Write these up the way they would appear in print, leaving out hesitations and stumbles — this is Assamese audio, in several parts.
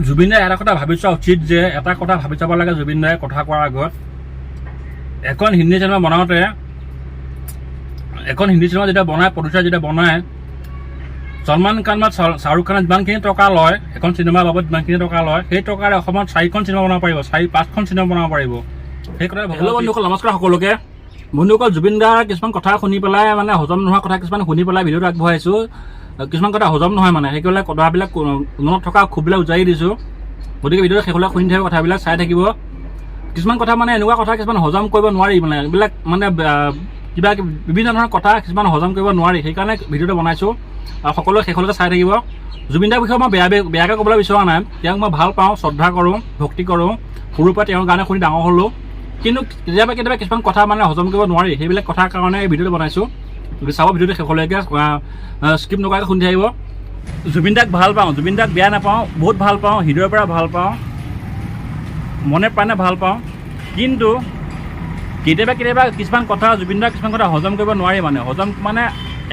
জুবিন দাই এটা কথা ভাবি চোৱা উচিত যে এটা কথা ভাবি চাব লাগে জুবিন দাই কথা কোৱাৰ আগত। এখন হিন্দী চিনেমা বনাওঁতে, এখন হিন্দী চিনেমা যেতিয়া বনায়, প্ৰডিউচাৰ যেতিয়া বনায়, ছলমান খান বা শ্বাহৰুখ খানে যিমানখিনি টকা লয়, এখন চিনেমাৰ বাবদ যিমানখিনি টকা লয়, সেই টকাৰে অসমত চাৰিখন চিনেমা বনাব পাৰিব, চাৰি পাঁচখন চিনেমা বনাব পাৰিব। সেই কথা। হেল্ল' বন্ধুসকল, নমস্কাৰ সকলোকে। বন্ধুসকল, জুবিন দাৰ কিছুমান কথা শুনি পেলাই, মানে হজম নোহোৱা কথা কিছুমান শুনি পেলাই ভিডিঅ'টো আগবঢ়াইছোঁ। কিছুমান কথা হজম নহয়, মানে সেইবিলাক কথাবিলাক মনত থকা ক্ষোভবিলাক উজাৰি দিছোঁ। গতিকে ভিডিঅ'টো শেষলৈ শুনি থাকিব, কথাবিলাক চাই থাকিব। কিছুমান কথা, মানে এনেকুৱা কথা কিছুমান হজম কৰিব নোৱাৰি, মানে এইবিলাক মানে কিবা কিবি বিভিন্ন ধৰণৰ কথা কিছুমান হজম কৰিব নোৱাৰি। সেইকাৰণে ভিডিঅ'টো বনাইছোঁ আৰু সকলোৱে শেষলৈকে চাই থাকিব। জুবিন দাৰ বিষয়ে মই বেয়াকৈ ক'বলৈ বিচৰা নাই। তেওঁক মই ভাল পাওঁ, শ্ৰদ্ধা কৰোঁ, ভক্তি কৰোঁ। সৰুৰ পৰা তেওঁৰ গানে শুনি ডাঙৰ হ'লোঁ। কিন্তু কেতিয়াবা কেতিয়াবা কিছুমান কথা মানে হজম কৰিব নোৱাৰি। সেইবিলাক কথাৰ কাৰণে এই ভিডিঅ'টো বনাইছোঁ। গতিকে চাব ভিডিঅ'টো শেষলৈকে, স্কিপ নকৰাকৈ শুনি থাকিব। জুবিন দাক ভাল পাওঁ, জুবিন দাক বেয়া নাপাওঁ, বহুত ভাল পাওঁ, হৃদয়ৰ পৰা ভাল পাওঁ, মনে প্ৰাণে ভাল পাওঁ। কিন্তু কেতিয়াবা কেতিয়াবা কিছুমান কথা, জুবিন দাৰ কিছুমান কথা হজম কৰিব নোৱাৰি, মানে হজম মানে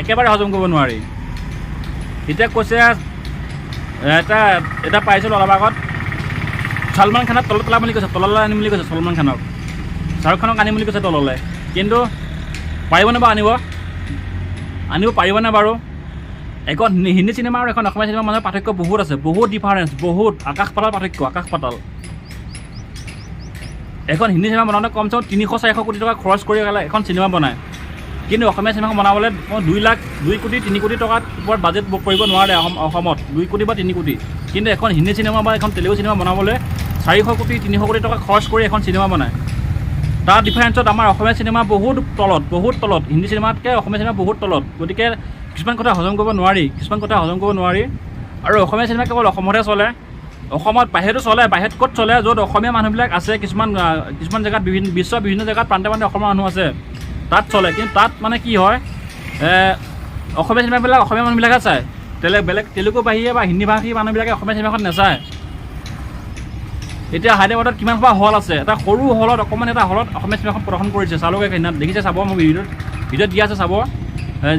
একেবাৰে হজম কৰিব নোৱাৰি। এতিয়া কৈছে, এটা এটা পাইছিলোঁ অলপ আগত, ছলমান খানক তলত পেলাম বুলি কৈছে, তললৈ আনিম বুলি কৈছে। ছলমান খানক, শ্বাহৰুখ খানক আনিম বুলি কৈছে তললৈ। কিন্তু পাৰিবনে বাৰু আনিব? আনিব পাৰিবনে বাৰু? এখন হিন্দী চিনেমা আৰু এখন অসমীয়া চিনেমাৰ মাজত পাৰ্থক্য বহুত আছে, বহুত ডিফাৰেঞ্চ, বহুত আকাশ পাতাল পাৰ্থক্য, আকাশ পাতাল। এখন হিন্দী চিনেমা বনাওঁতে কমচে কম 300-400 কোটি টকা খৰচ কৰি পেলাই এখন চিনেমা বনায়। কিন্তু অসমীয়া চিনেমাখন বনাবলৈ মই 2 লাখ, 2 কোটি, 3 কোটি টকাত ওপৰত বাজেট কৰিব নোৱাৰে অসমত, 2 কোটি বা 3 কোটি। কিন্তু এখন হিন্দী চিনেমা বা এখন তেলেগু চিনেমা বনাবলৈ 400 কোটি, 300 কোটি টকা খৰচ কৰি এখন চিনেমা বনায়। তাৰ ডিফাৰেঞ্চত আমাৰ অসমীয়া চিনেমা বহুত তলত, বহুত তলত। হিন্দী চিনেমাতকৈ অসমীয়া চিনেমা বহুত তলত। গতিকে কিছুমান কথা হজম কৰিব নোৱাৰি, কিছুমান কথা হজম কৰিব নোৱাৰি। আৰু অসমীয়া চিনেমা কেৱল অসমতহে চলে, অসমত বাহিৰতো চলে। বাহিৰত ক'ত চলে? য'ত অসমীয়া মানুহবিলাক আছে। কিছুমান কিছুমান জেগাত, বিভিন্ন বিশ্বৰ বিভিন্ন জেগাত প্ৰান্তে প্ৰান্তে অসমৰ মানুহ আছে, তাত চলে। কিন্তু তাত মানে কি হয়, অসমীয়া চিনেমাবিলাক অসমীয়া মানুহবিলাকে চায়। বেলেগ তেলেগু বাহিৰে বা হিন্দী ভাষী মানুহবিলাকে অসমীয়া চিনেমাখন নাচায়। এতিয়া হায়দৰাবাদত কিমান সোপা হল আছে। এটা সৰু হলত, অকণমান এটা হলত অসমীয়া চিনেমাখন প্ৰদৰ্শন কৰিছে। চালোগৈ সেইদিনা, দেখিছে চাব, মোৰ ভিডিঅ'ত দিয়া আছে, চাব।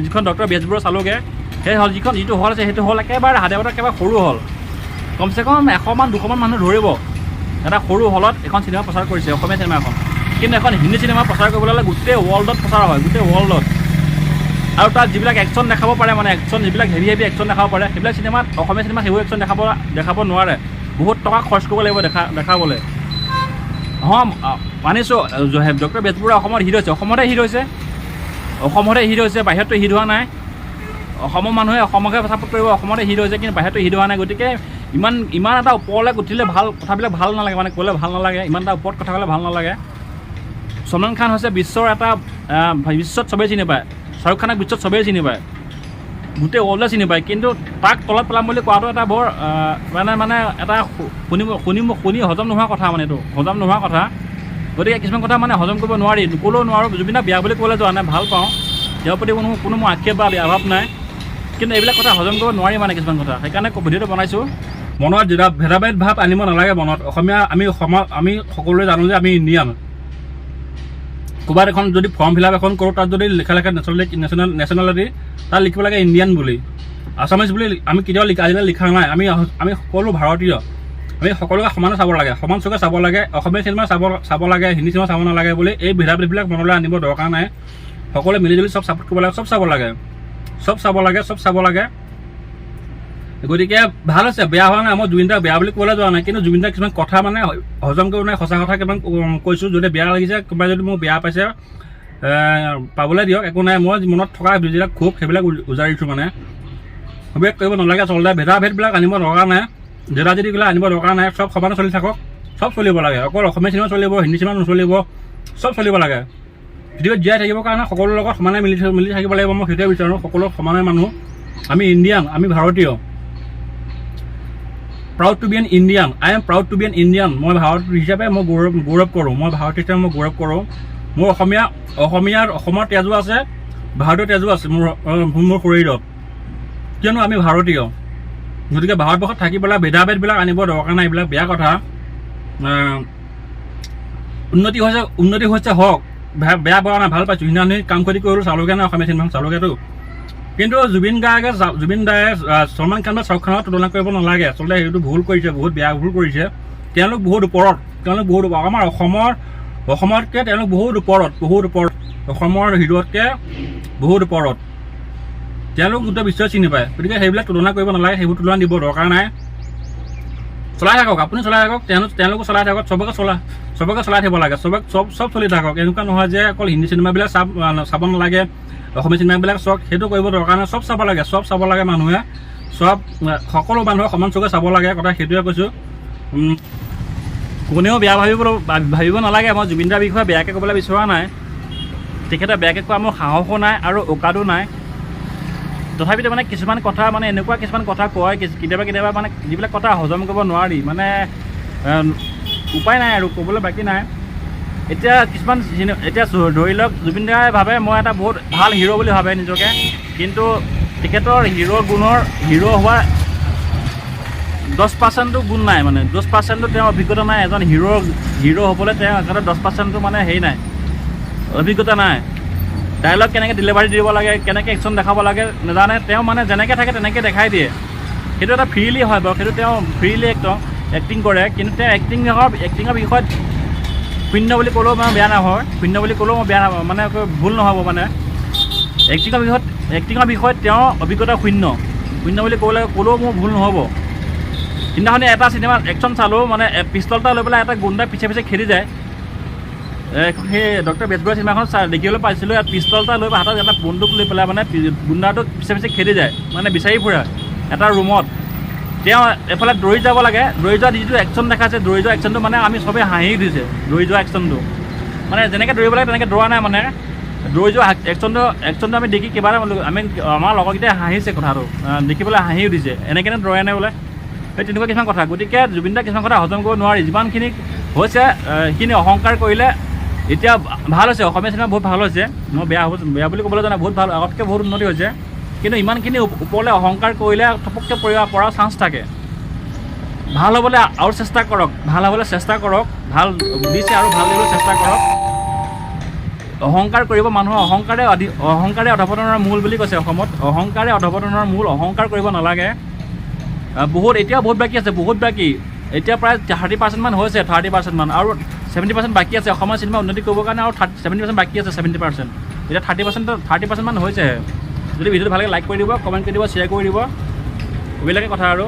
যিখন ডক্টৰ বেজবৰুৱা চালোগৈ, সেই হল যিখন, যিটো হল আছে, সেইটো হল একেবাৰে হায়দৰাবাদত একেবাৰে সৰু হল। কমচে কম 100মান, 200মান মানুহ ধৰিব। এটা সৰু হলত এখন চিনেমা প্ৰচাৰ কৰিছে, অসমীয়া চিনেমা এখন। কিন্তু এখন হিন্দী চিনেমা প্ৰচাৰ কৰিবলৈ হ'লে গোটেই ৱৰ্ল্ডত প্ৰচাৰ হয়, গোটেই ৱৰ্ল্ডত। আৰু তাত যিবিলাক একশ্যন দেখাব পাৰে, মানে একশ্যন যিবিলাক হেভি হেভি একশ্যন দেখাব পাৰে, সেইবিলাক চিনেমাত, অসমীয়া চিনেমাত সেইবোৰ একশ্যন দেখাব নোৱাৰে। বহুত টকা খৰচ কৰিব লাগিব দেখাবলৈ। অঁ, মানিছোঁ, ডক্টৰ বেজবৰুৱা অসমত হিট হৈছে, অসমতে হিট হৈছে, অসমতে হিট হৈছে, বাহিৰততো হিট হোৱা নাই। অসমৰ মানুহে অসমকে ছাপোৰ্ট কৰিব। অসমতে হিট হৈছে, কিন্তু বাহিৰতো হিট হোৱা নাই। গতিকে ইমান ইমান এটা ওপৰলৈ উঠিলে ভাল কথাবিলাক ভাল নালাগে, মানে ক'লে ভাল নালাগে। ইমান এটা ওপৰত কথা ক'লে ভাল নালাগে। ছলমান খান হৈছে বিশ্বৰ এটা, বিশ্বত চবেই চিনি পায়। শ্বাহৰুখ খানক বিশ্বত চবেই চিনি পায়, গোটেই ৱৰ্ল্ডে চিনি পায়। কিন্তু তাক তলত পেলাম বুলি কোৱাটো এটা বৰ মানে মানে এটা শুনিব শুনি শুনি হজম নোহোৱা কথা, মানে এইটো হজম নোহোৱা কথা। গতিকে কিছুমান কথা মানে হজম কৰিব নোৱাৰি, নক'লেও নোৱাৰোঁ। জুবিনদাক বেয়া বুলি ক'বলৈ যোৱা নাই, ভাল পাওঁ। তেওঁৰ প্ৰতি কোনো কোনো মোৰ আক্ষেপ বা বেয়া ভাৱ নাই। কিন্তু এইবিলাক কথা হজম কৰিব নোৱাৰি, মানে কিছুমান কথা। সেইকাৰণে ভিডিঅ'টো বনাইছোঁ। মনত যেতিয়া ভেদাভেদ ভাৱ আনিব নালাগে মনত। অসমীয়া আমি, সমাজ আমি সকলোৱে জানো যে আমি ইণ্ডিয়ান। ক'ৰবাত এখন যদি ফৰ্ম ফিল আপ এখন কৰোঁ, তাত যদি লিখা লিখা নেশ্যনেলিটি, তাত লিখিব লাগে ইণ্ডিয়ান বুলি। আছামিজ বুলি আমি কেতিয়াও লিখা আজিলৈ লিখা নাই। আমি আমি সকলো ভাৰতীয়। আমি সকলোকে সমানে চাব লাগে, সমান চকুৰে চাব লাগে। অসমীয়া চিনেমা চাব চাব লাগে, হিন্দী চিনেমা চাব নালাগে বুলি এই ভেদাভেদবিলাক মনলৈ আনিব দৰকাৰ নাই। সকলোৱে মিলিজুলি চব ছাপোৰ্ট কৰিব লাগে, চব চাব লাগে, চব চাব লাগে, চব চাব লাগে। গতিকে ভাল হৈছে, বেয়া হোৱা নাই। মই জুবিন দাক বেয়া বুলি ক'বলৈ যোৱা নাই। কিন্তু জুবিন দাৰ কিছুমান কথা মানে হজম কৰিব নোৱাৰি। সঁচা কথা কিমান কৈছোঁ। যদি বেয়া লাগিছে, কোনোবাই যদি মোক বেয়া পাইছে, পাবলৈ দিয়ক, একো নাই। মই মনত থকা যিবিলাক ক্ষোভ, সেইবিলাক উজাৰিছোঁ। মানে সেইবিলাক কৰিব নালাগে আচলতে। ভেদাভেদবিলাক আনিব দৰকাৰ নাই, জেদা জেদিবিলাক আনিব দৰকাৰ নাই। চব সমানে চলি থাকক, চব চলিব লাগে। অকল অসমীয়া চিনেমা চলিব, হিন্দী চিনেমা নচলিব, চব চলিব লাগে। পৃথিৱীত জীয়াই থাকিবৰ কাৰণে সকলোৰ লগত সমানে মিলি মিলি থাকিব লাগিব। মই সেইটোৱে বিচাৰোঁ। সকলো সমানে মানুহ। আমি ইণ্ডিয়ান, আমি ভাৰতীয়। Proud to be an Indian. I am proud to be an Indian. মই ভাৰত হিচাপে মই গৌৰৱ গৌৰৱ কৰোঁ। মই ভাৰত হিচাপে মই গৌৰৱ কৰোঁ। মোৰ অসমীয়াৰ, অসমৰ তেজো আছে, ভাৰতীয় তেজো আছে মোৰ শৰীৰত, কিয়নো আমি ভাৰতীয়। গতিকে ভাৰতবৰ্ষত থাকি পেলাই ভেদাভেদবিলাক আনিব দৰকাৰ নাই। এইবিলাক বেয়া কথা। উন্নতি হৈছে, উন্নতি হৈছে হওক, বেয়া বেয়া পোৱা নাই, ভাল পাইছোঁ। সিদিনাখনি কাম খতি কৰিলোঁ, চালোগৈ নাই অসমীয়া চিনেমাখন চালোগৈতো। কিন্তু জুবিন গাৰ্গে, জুবিন দায়ে ছলমান খান বা শ্বাহৰুখ খানৰ তুলনা কৰিব নালাগে। আচলতে সেইটো ভুল কৰিছে, বহুত বেয়া ভুল কৰিছে। তেওঁলোক বহুত ওপৰত, তেওঁলোক বহুত ওপৰত। আমাৰ অসমতকৈ তেওঁলোক বহুত ওপৰত, বহুত ওপৰত। অসমৰ হিৰোতকৈ বহুত ওপৰত তেওঁলোক, গোটেই বিশ্বই চিনি পায়। গতিকে সেইবিলাক তুলনা কৰিব নালাগে, সেইবোৰ তুলনা দিব দৰকাৰ নাই। চলাই থাকক, আপুনি চলাই থাকক, তেওঁলোকো চলাই থাকক, চবকে চলাই থাকিব লাগে। চবক চব চব চলি থাকক। এনেকুৱা নহয় যে অকল হিন্দী চিনেমাবিলাক চাব নালাগে, অসমীয়া চিনেমাবিলাক চাওক, সেইটো কৰিব দৰকাৰ নাই। চব চাব লাগে, চব চাব লাগে মানুহে, চব সকলো মানুহে সমান চকুৰে চাব লাগে, কথা সেইটোৱে কৈছোঁ। কোনেও বেয়া ভাবিব ভাবিব নালাগে। মই জুবিন দাৰ বিষয়ে বেয়াকৈ ক'বলৈ বিচৰা নাই। তেখেতে বেয়াকৈ কোৱা মোৰ সাহসো নাই আৰু অকাদো নাই। তথাপিতো মানে কিছুমান কথা, মানে এনেকুৱা কিছুমান কথা কয় কেতিয়াবা কেতিয়াবা, মানে যিবিলাক কথা হজম কৰিব নোৱাৰি, মানে উপায় নাই আৰু ক'বলৈ বাকী নাই। এতিয়া কিছুমান এতিয়া ধৰি লওক, জুবিন দাই ভাবে মই এটা বহুত ভাল হিৰ' বুলি ভাবে নিজকে। কিন্তু তেখেতৰ হিৰ' গুণৰ, হিৰ' হোৱাৰ 10%টো গুণ নাই, মানে 10%টো তেওঁৰ অভিজ্ঞতা নাই। এজন হিৰ' হ'বলৈ তেওঁ একেবাৰে 10%টো মানে হেৰি নাই, অভিজ্ঞতা নাই। ডাইলগ কেনেকৈ ডেলিভাৰী দিব লাগে, কেনেকৈ একশ্যন দেখাব লাগে নাজানে তেওঁ। মানে যেনেকৈ থাকে তেনেকৈ দেখাই দিয়ে। সেইটো এটা ফ্ৰীলি হয় বাৰু, সেইটো তেওঁ ফ্ৰীলি একদম এক্টিং কৰে। কিন্তু তেওঁ এক্টিঙৰ বিষয়ত শূন্য বুলি ক'লেও মানে বেয়া নহয়, শূন্য বুলি ক'লেও মই বেয়া নাপাওঁ, মানে একো ভুল নহ'ব। মানে এক্টিঙৰ বিষয়ত তেওঁৰ অভিজ্ঞতা শূন্য, শূন্য বুলি ক'লেও মোৰ ভুল নহ'ব। সিদিনাখনি এটা চিনেমাত একশ্যন চালোঁ, মানে পিষ্টল এটা লৈ পেলাই এটা গুণ্ডাই পিছে পিছে খেদি যায়। সেই ডক্টৰ বেজবৰুৱা চিনেমাখন দেখিবলৈ পাইছিলোঁ। ইয়াত পিষ্টল এটা লৈ হাতত এটা বন্দুক লৈ পেলাই মানে গুণ্ডাটোক পিছে পিছে খেদি যায়, মানে বিচাৰি ফুৰে এটা ৰুমত। তেওঁ এফালে দৌৰি যাব লাগে, দৌৰি যোৱা যিটো একশ্যন দেখাইছে, দৌৰি যোৱা একশ্যনটো মানে আমি চবেই হাঁহি উঠিছে। দৌৰি যোৱা একশ্যনটো মানে যেনেকৈ দৌৰিব লাগে তেনেকৈ দৌৰা নাই। মানে দৌৰি যোৱা একশ্যনটো আমি দেখি কিবা এটা আমি আমাৰ লগৰকেইটাই হাঁহিছে, কথাটো দেখি পেলাই হাঁহি উঠিছে, এনেকৈ দৌৰাই নাই বোলে। সেই তেনেকুৱা কিছুমান কথা। গতিকে জুবিন দাৰ কিছুমান কথা হজম কৰিব নোৱাৰি। যিমানখিনি হৈছে সেইখিনি অহংকাৰ কৰিলে। এতিয়া ভাল হৈছে, অসমীয়া চিনেমা বহুত ভাল হৈছে। মই বেয়া হ'ব, বেয়া বুলি ক'বলৈ যোৱা নাই, বহুত ভাল, আগতকৈ বহুত উন্নতি হৈছে। কিন্তু ইমানখিনি ওপৰলৈ অহংকাৰ কৰিলে থপককৈ পৰা চান্স থাকে। ভাল হ'বলৈ আৰু চেষ্টা কৰক, ভাল হ'বলৈ চেষ্টা কৰক। ভাল দিছে, আৰু ভাল দিবলৈ চেষ্টা কৰক। অহংকাৰ কৰিব মানুহৰ অহংকাৰে অধপতনৰ মূল বুলি কৈছে অসমত। অহংকাৰে অধপতনৰ মূল, অহংকাৰ কৰিব নালাগে। বহুত এতিয়াও বহুত বাকী আছে, বহুত বাকী। এতিয়া প্ৰায় 30%মান হৈছে, 30%মান, আৰু 70% বাকী আছে। অসমৰ চিনেমা উন্নতি কৰিবৰ কাৰণে আৰু 70% বাকী আছে, 70%। এতিয়া 30%, 30%মান হৈছেহে। যদি ভিডিঅ'টো ভালকৈ লাইক কৰি দিব, কমেণ্ট কৰি দিব, শ্বেয়াৰ কৰি দিব, এইবিলাকে কথা আৰু।